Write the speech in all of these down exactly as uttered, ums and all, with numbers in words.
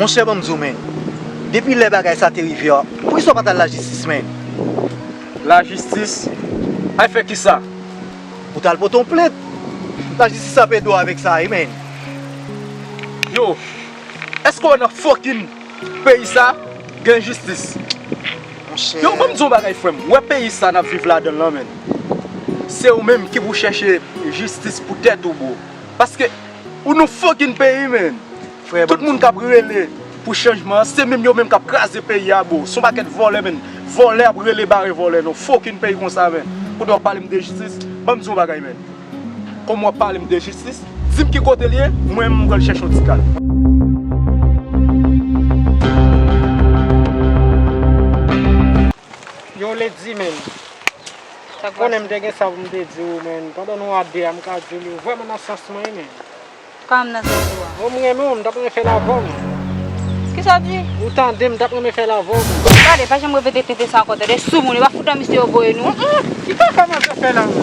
Monchè, ban m di w, men. Depi lè bagay sa te rive a, poukisa w pa t al lajistis, men? Lajistis? Al fè kisa? Ou t al pote yon plent. Lajistis ap ede w avèk sa, wi, men. Yo, èske w wè nan fucking peyi sa gen jistis? Monchè. Yo, ban m di w yon bagay, frè m. Ou wè peyi sa n ap viv ladan l lan, men. Se ou menm ki pou chèche jistis pou tèt ou, bro. Paske ou nan fucking peyi, men. Frè, tout moun k ap rele pou chanjman an, se menm yo menm k ap kraze peyi a, bro. Se yon pakèt vòlè, men. Vòlè ap rele bare vòlè nan fucking peyi konsa, men. Kote w ap pale m de jistis, ban m di w yon bagay, men. Kòm w ap pale m de jistis, di m ki kote l ye, mwen menm m pral chèche yon ti kal. Yo, Lady, men. Konnen m te gen sa pou m te di w, men. Pandan nou a de a, m ka di w li vrèman nan sans mwen, men. Kòman m nan sans ou a? Bon, m renmen w, m t ap renmen fè l avè w, men. Kisa w di? Ou tande, m t ap renmen fè l avè w, men. Gade, pa janm repete tenten sa ankò, tande, soumoun, e pa fout nan misye yo voye nou. Mm, mm. Ki kaka manzè fè la, men?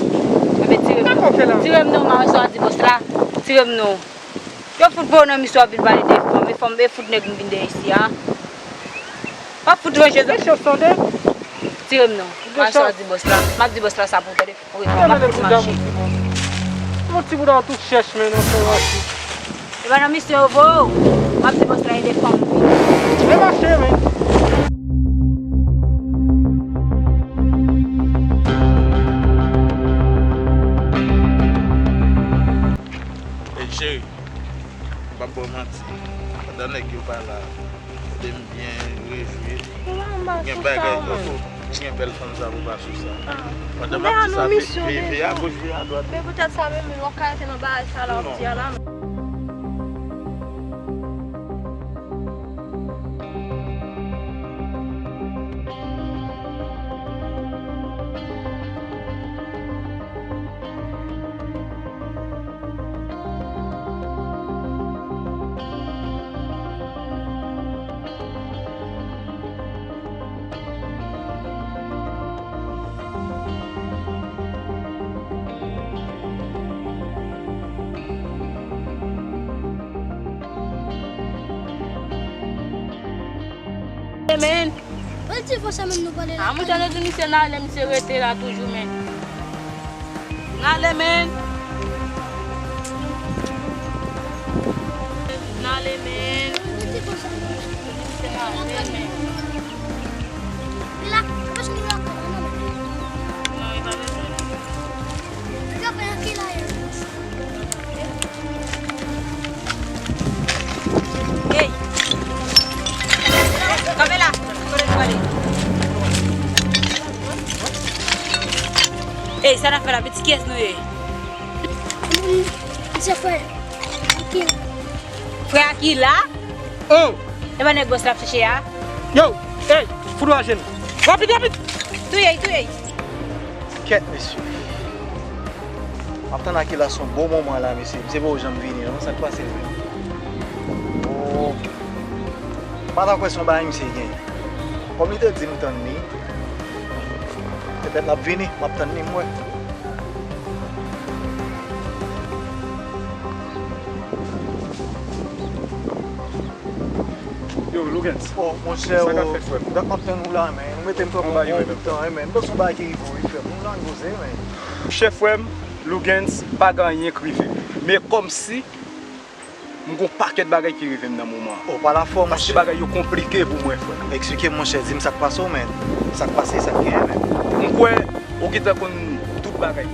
Enben, tire m non. Kaka w fè la? Tire m non, m a wè sa w ap di bòs la. Tire m non. Yo fout voye w nan misye w ap vin pale de fanm, e fanm, e fout nèg m vin dèyè isi a. W ap fout ranje zò. Mesye, w sonde? Tire m non. M a wè sa w ap di bòs la. M ap di bòs la sa pou w tande. Wi, bon, m ap fout mache. Mon ti bouda w tout chèch, men, nan fè rasis. E pa nan misyon yo voye w. M ap di bòs la ede fanm wi. Men mache, men. Ey, cheri, m p ap ba w manti. Pandan nèg yo pa la, tande m byen rejwi. Ou gen bagay, ou gen bèl fanm sa pou pa sou sa. Pandan m ap di sa, vire a goch, vire a dwat. Men poutèt sa menm, w ap ka rete nan bagay sa la w ap di a la, non. Amen. Pral ti fò sa menm nou pale la. Ah, mwen tande di misye n ale, misye rete la toujou, men. N ale, men. N ale, men. Pral ti fò sa menm. Misye n ale, men. Li la, paske li la kòman, non, men. Non, li pa bezwen. Li ka fè anki la, yo. Ey! Kanpe la! Kote nou prale? Ey, sa n ap fè la, pitit kiyès nou ye? Mm, se frè Akil. Frè Akil la? Oh! E pa nèg bòs la ap chèche a? Yo! Ey! Fout w a je n. Rapid, rapid! Touye, touye! Kèt, mesye. M ap tann Akil la se yon bon moman la, mesye. Misye poko janm vini, non? Sa k pase l menm? Oh. M pa ta kwè se yon bagay misye gen. Kòm li te di m tann li, petèt l ap vini, m ap tann li, m wè. Yo, Lougens. Oh, monchè, sa k ap fèt, frè m? Dat m ap tann ou la, men. Ou mete m twò bon tan, men. M panse yon bagay ki rive w, wi, frè m. Nou la, n poze, men. Chè frè m, Lougens, pa gen anyen k rive. Men kòmsi m gon pakèt bagay ki rive m nan moman an. Oh, pa la fò, monchè. Paske bagay yo konplike pou mwen, frè m. Eksplike m, monchè. Di m sa k pase w, men. Sa k pase, sa k genyen, men. M kwè ou gentan konn tout bagay.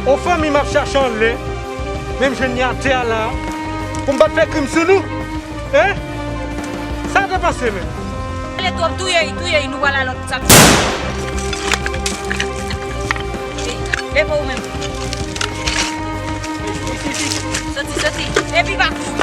On fanmi m ap chache anlè, men m jwenn li atè a la, pou m pa t fè krim sou nou. Hein? Sa te pase menm? Ale twòp, touye y, touye y, nou pral al lòt sa. Leve w menm. Soti, soti. Epi pa kouri.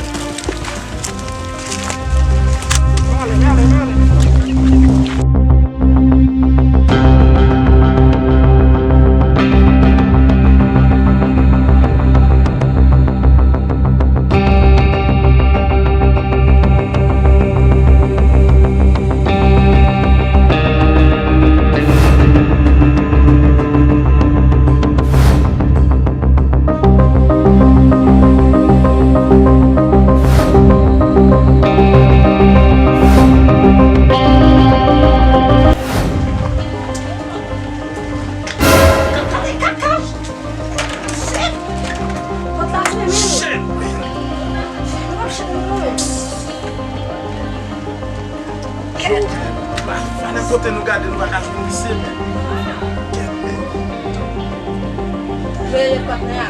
Yo, pa, pa nan kote nou gade, nou pa ka jwenn misye, men. Kèt, men. Veye patnè a.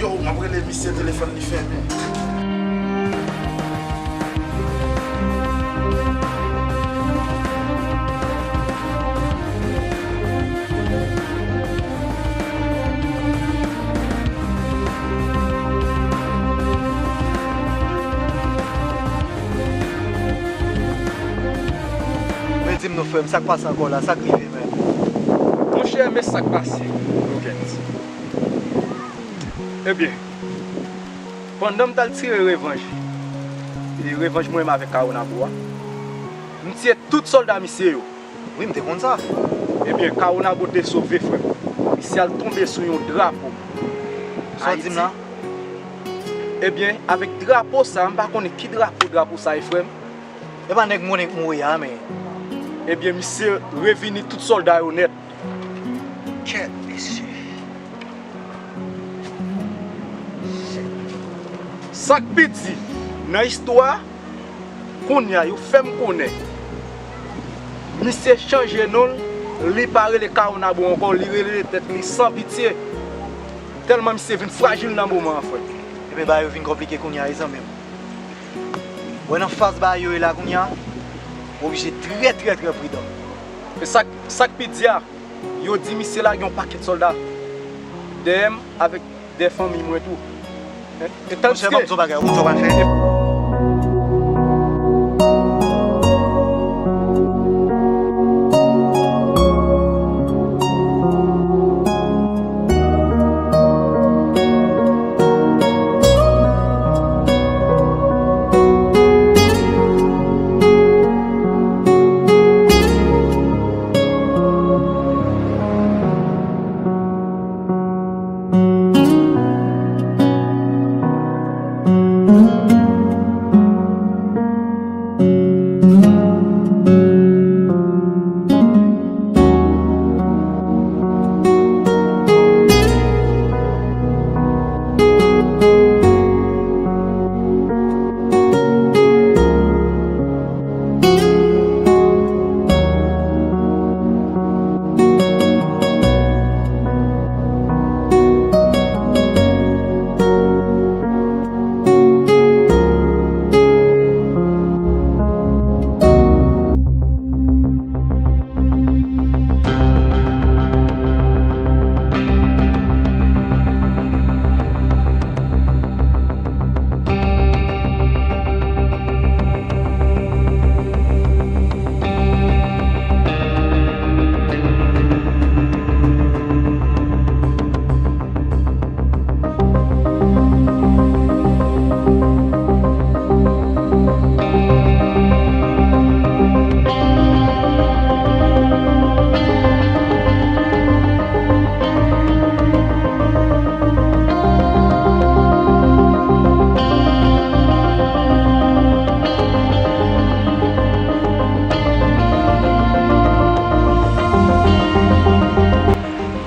Yo, m ap rele misye, telefòn li fèmen. Men di m non, frè m, sa k pase ankò la? Sa k rive menm? Monchè, men sa k pase, Logèt. Ebyen, pandan m t al tire revanj, e revanj mwen menm avèk Kawonabo a, m tiye tout sòlda misye yo. Wi, m te konn sa. Ebyen, Kawonabo te sove, frè m. Misye al tonbe sou yon drapo. Sa w di m la? Ebyen, avèk drapo sa, m pa konnen ki drapo, drapo sa ye, frè m. E pa nèg mounen k mouri a, men. Ebyen, misye revini tout sòlda yo nèt. Kèt, mesye. Sa k pi di nan istwa a, kounye a, yo fè m konnen misye chanje non l, li pa rele Kawonabo ankò, li rele tèt li San Pitye. Tèlman misye vin frajil nan moman an, frè. Ebyen, bagay yo vin konplike kounye a, wi, zanmi m. Wè nan faz bagay yo ye la kounye a, w oblije trè, trè, trè pridan. E sa k, sa k pi di a, yo di misye lage yon pakèt sòlda dèyè m avèk dèyè fanmi mwen tou. E, e tandiske... Monchè, m ap di w bagay, ou konn sa w pral fè?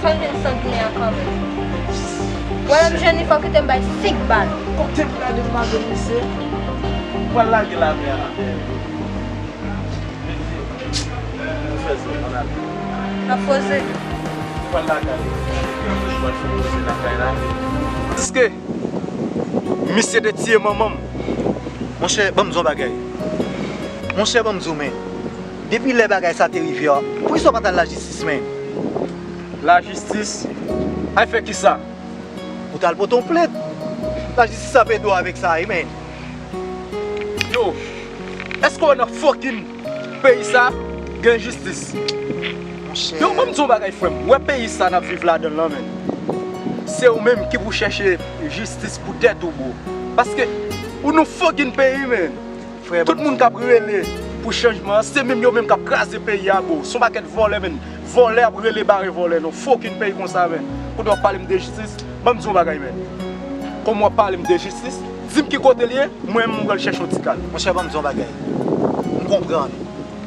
Fò l vin san ginen an kanmenm. Wè, lè m jwenn li, fò kite m bay senk bal. Kote m gade m pa jwenn misye, m pral lage lame a atè. N ap poze. Pral lakay. Pral fè poze lakay la. Diske misye te tiye manman m. Monchè, ban m di w yon bagay. Monchè, ban m di w, men. Depi lè bagay sa te rive a, poukisa w pa t al lajistis, men? Lajistis? Ay fè kisa? Ou t al pote yon plent. Lajistis ap ede w avèk sa, wi, men. Yo, èske w nan fucking peyi sa gen jistis? Monchè. Yo, ban m di yon bagay, frè m. Ou wè peyi sa n ap viv ladan l lan, men. Se ou menm ki pou chèche jistis pou tèt ou, bro. Paske ou nan fucking peyi, men. Frè, tout moun k ap rele pou chanjman an, se menm yo menm k ap kraze peyi a, bro. Se yon pakèt vòlè, men. Vòlè ap rele bare vòlè, non. Fucking peyi konsa, men. Kote w ap pale m de jistis, ban m di yon bagay, men. Kòm w ap pale m de jistis, di m ki kote l ye, mwen menm m pral chèche yon ti kal. Monchè, ban m di yon bagay. M konprann.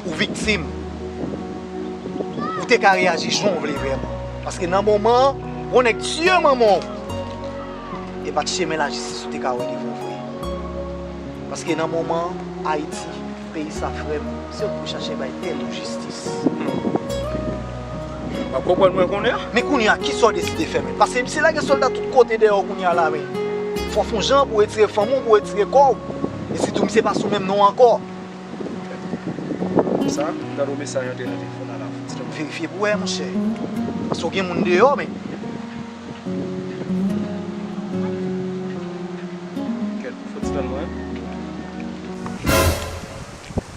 Ou viktim. Ou te ka reyaji jan w vle vrèman. Paske nan moman an, yon nèg tiye manman w. E pa t chemen lajistis ou te ka wè devan w vre. Paske nan moman an, Ayiti, peyi sa, frè m, se ou k pou chache bay tèt ou jistis. W ap konprann mwen kounye a? Men kounye a, kisa w deside fè, men? Paske misye lage sòlda tout kote dèyè w kounye a la, men. Fò w fè yon jan pou w retire fanmi w, pou w retire kò w. E sitou, misye pa sou menm non ankò. Sa, m tande yon mesaj antre nan telefòn la, la. Fò ti tann. Verifye pou w wè, monchè. Paske w gen moun deyò, men. Kèt, fò ti tann mwen.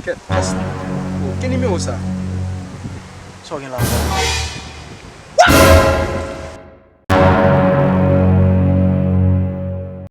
Kèt, kès, oh, ki nimewo sa? Sa w gen la?